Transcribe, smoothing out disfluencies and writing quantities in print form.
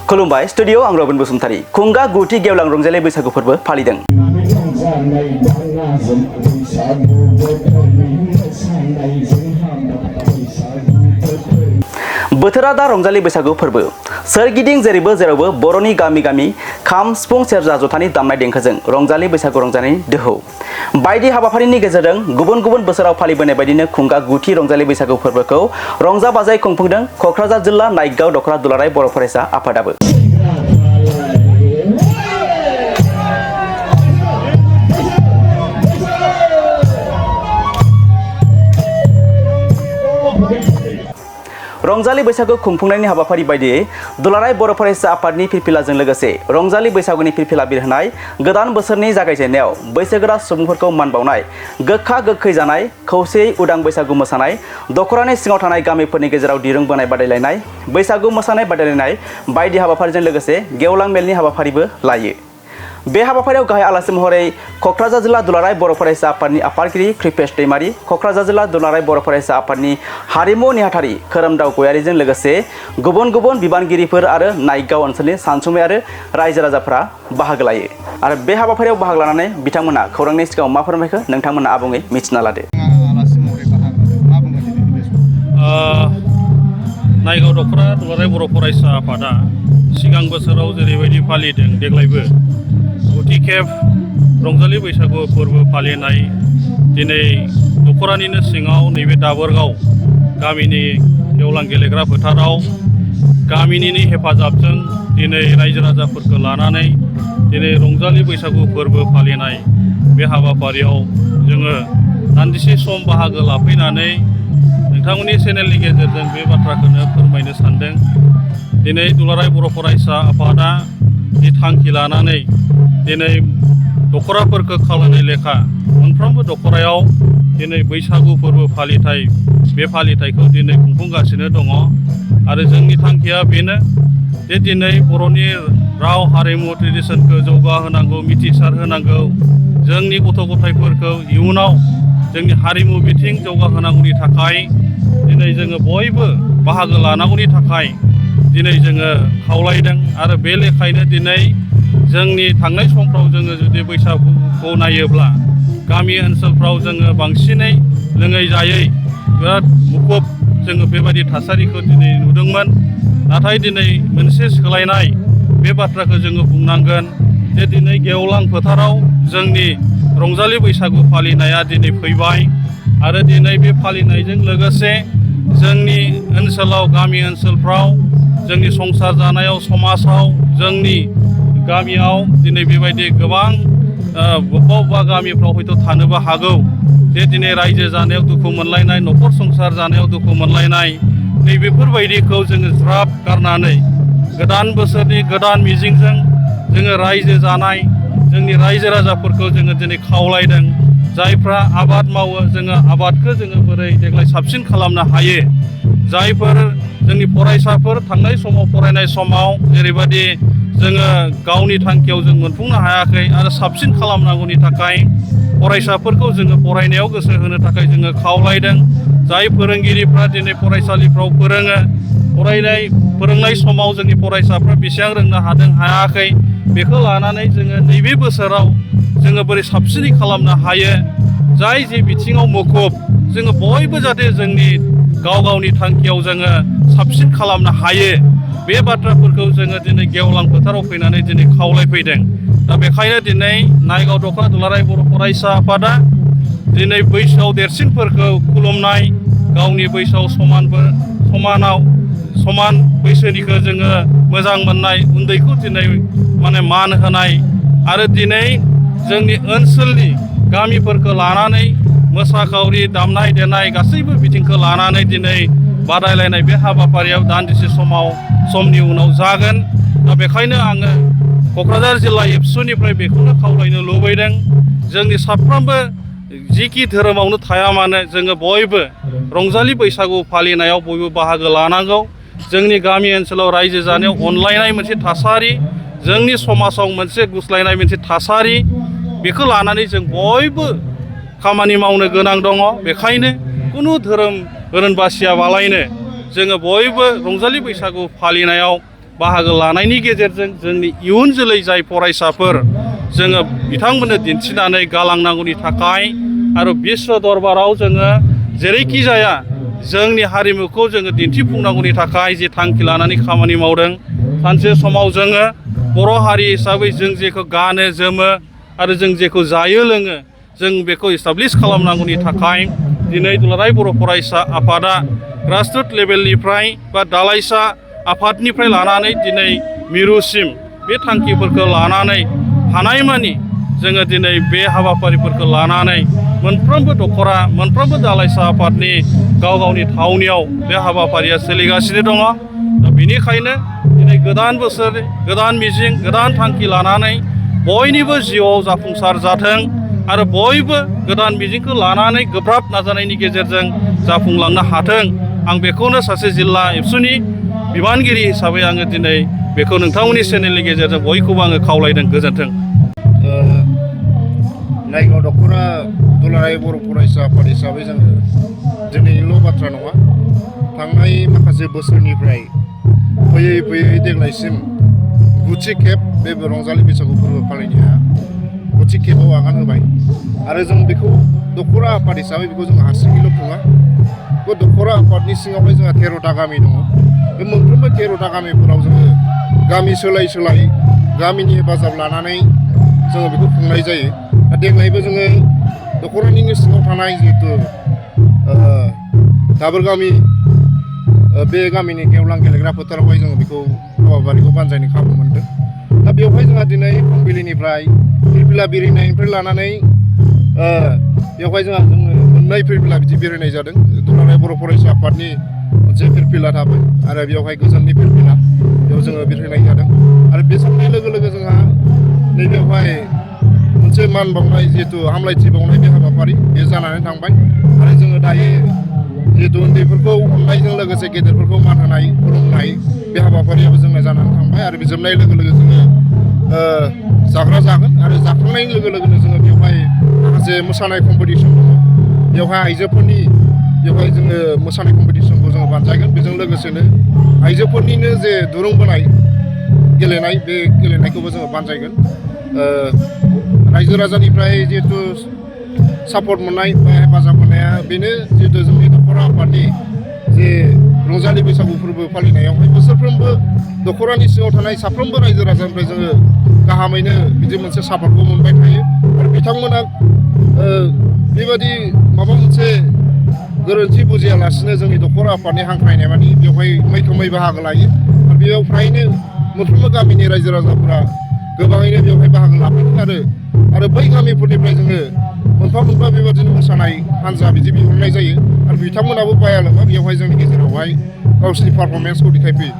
खुलुमबाय स्टुडियो आं रबिन बसुमतारी खुंगा गुथि गेवलां रंजालि बैसागु फोरबो फालिदों। बोथोरा दा रंजालि बैसागु फोरबो सोरगिदिं जेरावबो बर'नि गामि गामि खाम सिफुं सेरजा जथानि दामनाय देंखोजों रंजालि बैसागु रंजानायनि दोहौ बायदि हाबाफारिनि गेजेरजों गुबुन गुबुन बोसोराव फालिबोनाय बायदिनो खुंगा गुथि रंजालि बैसागु फोरबोखौ रंजा बाजायै खुंफुंदों क'क्राझार जिल्ला नायगाव दख'रा दुलाराय बर' फरायसा आफादाबो। रंजालि बैसागु खुंफुंनायनि हाबाफारि बायदियै दुलाराय बर' फरायसा आफादनि फिरफिलाजों लोगोसे रंजालि बैसागुनि फिरफिला बिरहोनाय गोदान बोसोरनि जागायजेननायाव बैसोगोरा सुबुंफोरखौ मान बावनाय गोखा गोखै जानाय खौसेयै उदां बैसागु मोसानाय दख'रानि सिङाव थानाय गामिफोरनि गेजेराव दिरुं बोनाय बादायलायनाय बैसागु मोसानाय बादायलायनाय बायदि हाबाफारिजों लोगोसे गेवलां मेलनि हाबाफारिबो लायो। बे हाबाफारियाव गाहाय आलासि महरै क'क्राझार जिल्ला दुलाराय बर' फरायसा आफादनि आफादगिरि कृपेश दैमारी क'क्राझार जिल्ला दुलाराय बर' फरायसा आफादनि हारिमु नेहाथारि खोरोमदाव गयारिजों लोगोसे गुबुन गुबुन बिबानगिरिफोर आरो नायगाव ओनसोलनि सानसुमै आरो रायजो राजाफोरा बाहागो लायो आरो बे हाबाफारियाव बाहागो लानानै बिथांमोना खौरांनि सिगाङाव मा फोरमायखो नोंथांमोना आबुङै मिथिना लादो। नायगाव दख'रा दुलाराय बर' फरायसा आफादा सिगां बोसोराव जेरैबायदि फालिदों देग्लायबो गुथि खेब रंजालि बैसागु फोरबो फालिनाय दिनै दख'रानिनो सिङाव नैबे दाबोरगाव गामिनि गेवलां गेलेग्रा फोथाराव गामिनिनो हेफाजाबजों दिनै रायजो राजाफोरखौ लानानै दिनै रंजालि बैसागु फोरबो फालिनाय बे हाबाफारियाव जोङो दान्दिसे सम बाहागो लाफैनानै नोंथांमोननि चेनेलनि गेजेरजों बे बाथ्राखौनो फोरमायनो सानदों। दिनै दुलाराय बर' फरायसा आफादा जि थांखि लानानै दिनै दख'राफोरखौ खावलायनाय लेखा मोनफ्रोमबो दख'रायाव दिनै बैसागु फोरबो फालिथाय बे फालिथायखौ दिनै खुंफुंगासिनो दङ आरो जोंनि थांखिया बेनो जे दिनै बर'नि राव हारिमु ट्रेडिसनखौ जौगाहोनांगौ मिथिसार होनांगौ जोंनि गथ' गथायफोरखौ इयुनाव जोंनि हारिमु बिथिं जौगाहोनांगौनि थाखाय दिनै जोङो बयबो बाहागो लानांगौनि थाखाय दिनै जोङो खावलायदों आरो बे लेखायनो दिनै जोंनि थांनाय समफ्राव जोङो जुदि बैसागुखौ नायोब्ला गामि ओनसोलफ्राव जोङो बांसिनै लोङै जायै बिराद मुखुब जोङो बेबायदि थासारिखौ दिनै नुदोंमोन। नाथाय दिनै मोनसे सोलायनाय बे बाथ्राखौ जोङो बुंनांगोन जे दिनै गेवलां फोथाराव जोंनि रंजालि बैसागु फालिनाया दिनै फैबाय आरो दिनै बे फालिनायजों लोगोसे जोंनि ओनसोलाव गामि ओनसोलफ्राव जोंनि संसार जानायाव समाजाव जोंनि गामियाव दिनै बेबायदि गोबां बबेबा गामिफ्राव हयथ' थानोबो हागौ जे दिनै रायजो जानायाव दुखु मोनलायनाय न'खर संसार जानायाव दुखु मोनलायनाय नैबेफोरबायदिखौ जोङो ज्राब गारनानै गोदान बोसोरनि गोदान मिजिंजों जोङो रायजो जानाय जोंनि रायजो राजाफोरखौ जोङो दिनै खावलायदों जायफ्रा आबाद मावो जोङो आबादखौ जोङो बोरै देग्लाय साबसिन खालामनो हायो जायफोर जोंनि फरायसाफोर थांनाय समाव फरायनाय समाव जेरैबायदि जोङो गावनि थांखियाव जों मोनफुंनो हायाखै आरो साबसिन खालामनांगौनि थाखाय फरायसाफोरखौ जोङो फरायनायाव गोसो होनो थाखाय जोङो खावलायदों जाय फोरोंगिरिफ्रा दिनै फरायसालिफ्राव फोरोंनाय समाव जोंनि फरायसाफ्रा बेसेबां रोंनो हादों हायाखै बेखौ लानानै जोङो नैबे बोसोराव जोङो बोरै साबसिनै खालामनो हायो जाय जे बिथिङाव मुखुब जोङो बयबो जाहाथे जोंनि गावनि थांखियाव जोङो साबसिन खालामनो हायो बे बाथ्राफोरखौ जोङो दिनै गेवलां फोथाराव फैनानै दिनै खावलायफैदों। दा बेखायनो दिनै नायगाव दख'रा दुलाराय बर' फरायसा आफादा दिनै बैसोआव देरसिनफोरखौ खुलुमनाय गावनि बैसोआव समान बैसोनिखौ जोङो मोजां मोननाय उन्दैखौ दिनै मान होनाय आरो दिनै जोंनि ओनसोलनि गामिफोरखौ लानानै मोसाखावरि दामनाय देनाय गासैबो बिथिंखौ लानानै दिनै बादायलायनाय बे हाबाफारियाव दान्दिसे समनि उनाव जागोन। दा बेखायनो आङो क'क्राझार जिल्ला एबसुनिफ्राय बेखौनो खावलायनो लुबैदों जोंनि साफ्रोमबो जिखि धोरोमावनो थाया मानो जोङो बयबो रंजालि बैसागु फालिनायाव बयबो बाहागो लानांगौ जोंनि गामि ओनसोलाव रायजो जानायाव अनलायनाय मोनसे थासारि जोंनि समाजाव मोनसे गुस्लायनाय मोनसे थासारि बेखौ लानानै जों बयबो खामानि मावनो गोनां दङ। बेखायनो कुनु धोरोम बासियाबालायनो जोङो बयबो रंजालि बैसागु फालिनायाव बाहागो लानायनि गेजेरजों जोंनि इयुन जोलै जाय फरायसाफोर जोङो बिथांमोननो दिन्थिनानै गालांनांगौनि थाखाय आरो बिश्व दरबाराव जोङो जेरैखि जाया जोंनि हारिमुखौ जोङो दिन्थिफुंनांगौनि थाखाय जे थांखि लानानै खामानि मावदों। सानसे समाव जोङो बर' हारि हिसाबै जों जेखौ गानो जोमो आरो जों जेखौ जायो लोङो जों बेखौ इस्टाब्लिस खालामनांगौनि थाखाय दिनै दुलाराय बर' फरायसा आफादा ग्रासरुट लेभेलनिफ्राय बा दालाइसा आफादनिफ्राय लानानै दिनै मिरुसिम बे थांखिफोरखौ लानानै हानायमानि जोङो दिनै बे हाबाफारिफोरखौ लानानै मोनफ्रोमबो दख'रा मोनफ्रोमबो दालाइसा आफादनि गाव गावनि थावनियाव बे हाबाफारिया सोलिगासिनो दङ। दा बेनिखायनो दिनै गोदान बोसोर गोदान मिजिं गोदान थांखि लानानै बयनिबो जिउआव जाफुंसार जाथों आरो बयबो गोदान मिजिंखौ लानानै गोब्राब नाजानायनि गेजेरजों जाफुंलांनो हाथों। आं बेखौनो सासे जिल्ला एबसुनि बिबानगिरि हिसाबै आङो दिनै बेखौ नोंथांमोननि चेनेलनि गेजेरजों बयखौबो आङो खावलायदों। गोजोन्थों। नायगाव दख'रा दुलाराय बर' फरायसा आफाद हिसाबै जोङो दिनैनिल' बाथ्रा नङा, थांनाय माखासे बोसोरनिफ्राय फैयै फैयै देग्लायसिम गुथि खेब बे रंजालि बैसागु फोरबो फालिनाया गुथि खेबाव आगान होबाय आरो जों बेखौ दख'रा आफाद हिसाबै बेखौ जों हारसिङैल' खुङा। बे दख'रा आफादनि सिङावहाय जोंहा 13टा गामि दङ। बे मोनफ्रोमबो 13टा गामिफोराव जोङो गामि सोलाय सोलाय गामिनि हेफाजाब लानानै जोङो बेखौ खुंनाय जायो। दा देग्लायबो जोङो दख'रानिनो सिङाव थानाय जिहेतु दाबोरगामि बे गामिनि गेवलां गेलेग्रा फोथारावहाय जोङो बेखौ हाबाफारिखौ बानजायनो खाबु मोनदों। दा बेवहाय जोंहा दिनै फुंबिलिनिफ्राय फिरफिला बेरायनायनिफ्राय लानानै बेवहाय जोङो मोननै फिरफिला बिदि बेरायनाय जादों। दुलाराय बर' फरायसा आफादनि मोनसे फिरफिला थाबाय आरो बेवहाय गोजोननि फिरफिला बेयाव जोङो बेरायनाय जादों। आरो बे समनि लोगो लोगो जोंहा नैबेवहाय मोनसे मान बावनाय जिहेतु हामलायथि बावनाय बे हाबाफारि बे जानानै थांबाय आरो जोङो दायो जिहेतु उन्दैफोरखौ अननायजों लोगोसे गेदेरफोरखौ मान होनाय खुलुमनाय बे हाबाफारियाबो जोंना जानानै थांबाय। आरो बे जोबनाय लोगो लोगो जोङो जाग्रा जागोन आरो जाखांनायनि लोगो लोगोनो जोङो बेवहाय माखासे मोसानाय कम्पिटिसन दङ। बेवहाय आइजोफोरनि बेवहाय जोङो मोसानाय कम्पिटिसनखौ जोङो बानजायगोन। बेजों लोगोसेनो आइजोफोरनिनो जे दुरुं बोनाय गेलेनाय बे गेलेनायखौबो जोङो बानजायगोन। रायजो राजानिफ्राय जिहेतु सापर्ट मोननाय बा हेफाजाब मोननाया बेनो जिहेतु जोंनि दख'रा आफादनि जे रंजालि बैसागु फोरबो फालिनायावहाय बोसोरफ्रोमबो दख'रानि सिङाव थानाय साफ्रोमबो रायजो राजानिफ्राय जोङो गाहामैनो बिदि मोनसे सापर्टखौ मोनबाय थायो आरो बिथांमोना बेबादि माबा मोनसे गोरोन्थि बुजियालासिनो जोंनि दख'रा आफादनि हांख्रायनाय मानि बेवहाय मैखोमै बाहागो लायो आरो बेयाव फ्रायनो मोनफ्रोमबो गामिनि रायजो राजाफोरा गोबाङैनो बेवहाय बाहागो लाफैदों आरो बै गामिफोरनिफ्राय जोङो मोनफा मोनफा बेबादिनो मोसानाय हान्जा बिहरनाय जायो आरो बिथांमोनाबो बाया लोङा बेवहाय जोंनि गेजेरावहाय गावसिनि पारफरमेन्सखौ देखायफैयो।